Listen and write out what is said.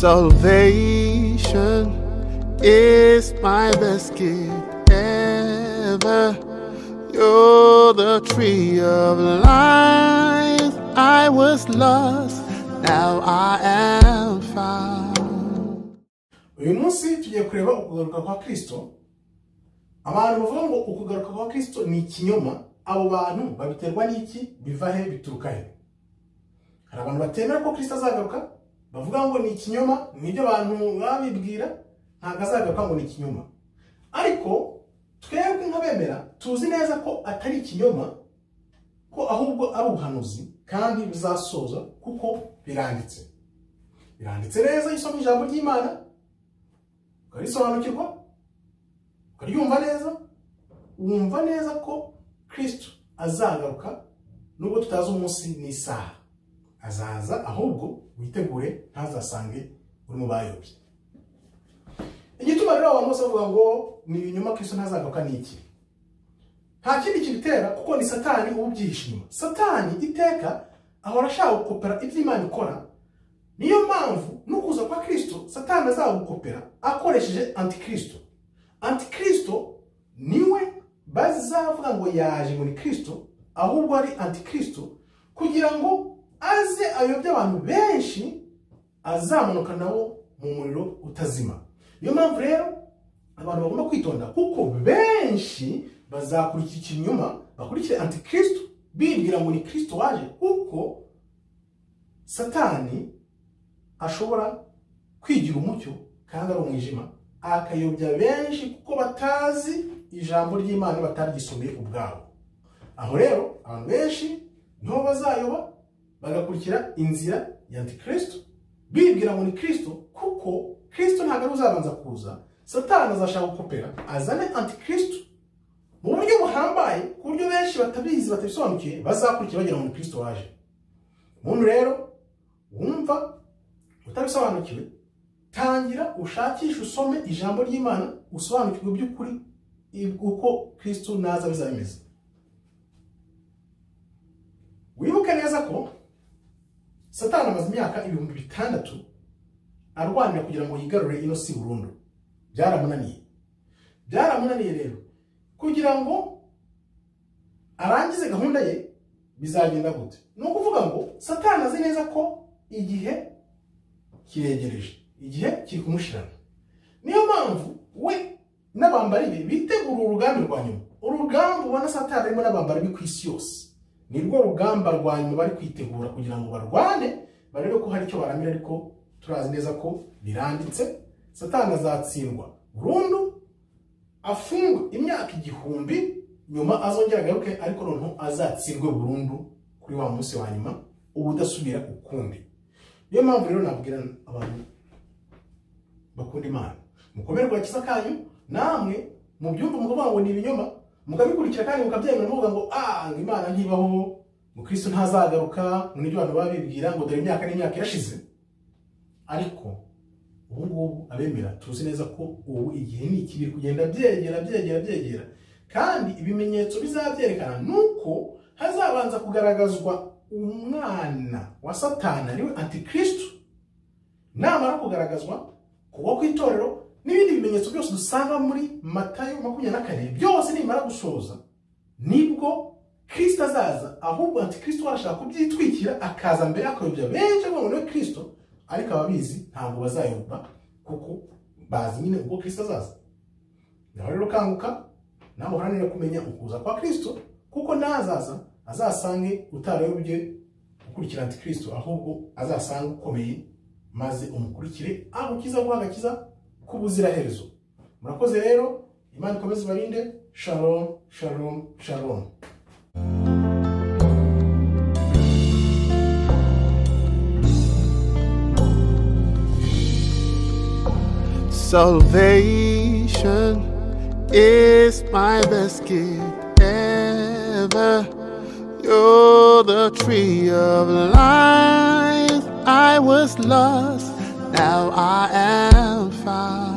Salvation is my best gift ever. You're the tree of life. I was lost, now I am found. Uyu munsi tugiye kureba ukugaruka kwa Kristo. Abantu bavuga ngo ukugaruka kwa Kristo ni ikinyoma, abo bantu babiterwa n'iki? Biva he? Bituruka he? Hari abantu batemera ko Kristo azagaruka, bavuga ngo ni ikinyoma, nibyo abantu babibwira, ntabwo azagaruka ngo ni ikinyoma. Ariko twebwe nk'abemera tuzi neza ko atari ikinyoma, ko ahubwo ari ubuhanuzi kandi bizasoza kuko biranditse. Biranditse neza, isoma ijambo ry'Imana ukarisobanukirwa, ukaryumva neza, wumva neza ko Kristo azagaruka nubwo tutazi umunsi n'isaha. Azaza, ahubwo witegure ntazasange uri mu bayobye. Igituma rero abantu bose bavuga ngo ni ibinyoma Kristo ntazagaruka ni iki? Nta kindi kibitera kuko ni Satani ubyihishe inyuma. Satani iteka ahora ashaka gukopera ibyo Imana ikora. Niyo mpamvu n'ukuza kwa Kristo Satani azagukopera akoresheje Antikristo. Antikristo niwe bazavuga ngo yaje muri Kristo, ahubwo ari Antikristo kugira ngo aze ayobye abantu benshi, azamanuka nabo mu muriro utazima. Niyo mpamvu rero abantu bagomba kwitonda kuko benshi bazakurikira ikinyoma, bakurikire Antikristo bibwira ngo ni Kristo waje, kuko Satani ashobora kwigira umucyo kandi ari umwijima, akayobya benshi kuko batazi ijambo ry'Imana, bataryisomeye ubwabo. Aho rero abantu benshi niho bazayoba bagakurikira inzira ya Antikristo bibwira ngo ni Kristo, kuko Kristo ntabwo ari uzabanza kuza. Satani azashaka gukopera azane Antikristo mu buryo buhambaye, ku buryo benshi batabizi batabisobanukiwe bazakurikira bagira ngo ni Kristo waje. Muntu rero wumva utabisobanukiwe, tangira ushakishe usome ijambo ry'Imana, usobanukirwe by'ukuri uko Kristo naza bizaba bimeze. Wibuke neza ko Satani amaze imyaka 6000 arwanira kugira ngo yigarure ino si burundu. Byaramunaniye. Byaramunaniye rero kugira ngo arangize gahunda ye bizagenda gute? Ni ukuvuga ngo Satani azi neza ko igihe kiregereje, igihe kiri kumushirana. Niyo mpamvu we n'abambari be bitegura urugamba rwa nyuma. Urugamba ubona Satani arimo n'abambari be ku isi yose, nirwo rugamba rwa nyuma bari kwitegura kugira ngo barwane, barebe ko hari icyo baramira. Ariko turazi neza ko biranditse, Satani azatsindwa burundu, afungwe imyaka 1000, nyuma azongera agaruke, ariko noneho azatsindwe burundu kuri wa munsi wa nyuma ubudasubira ukundi. Niyo mpamvu rero nabwira abantu bakunda Imana, mukomere ku gakiza kanyu, namwe mubyumva mukavuga ngo ni ibinyoma, mukabikurikira kandi mukabyemera, muvuga ngo ngo Imana ntibaho, ngo Kristo ntazagaruka, ngo nibyo abantu babibwira, ngo dore imyaka n'imyaka irashize. Ariko ubu ngubu abemera tuzi neza ko ubu igihe ni ikibiri kugenda byegera byegera byegera, kandi ibimenyetso bizabyerekana nuko hazabanza kugaragazwa umwana wa Satani ariwe Antikristo. Namara kugaragazwa kuba kw'itorero n'ibindi bimenyetso byose dusanga muri Matayo 24 byose nimara gusoza, nibwo Kristo azaza. Ahubwo Antikristo arashaka kubyitwikira akaza mbere akayobya benshi ngo niwe Kristo, ariko ababizi ntabwo bazayoba kuko bazi nyine ubwo Kristo azaza. Nawe rero kanguka, nawe uharanire kumenya ukuza kwa Kristo, kuko nazaza azasange utarayobye ukurikira Antikristo, ahubwo azasange ukomeye maze umukurikire agukiza guha agakiza k'ubuziraherezo. Murakoze rero, Imana ikomeze ibarinde. Shalom, shalom, shalom. Salvation is my best gift ever. You're the tree of life. I was lost, now I am found.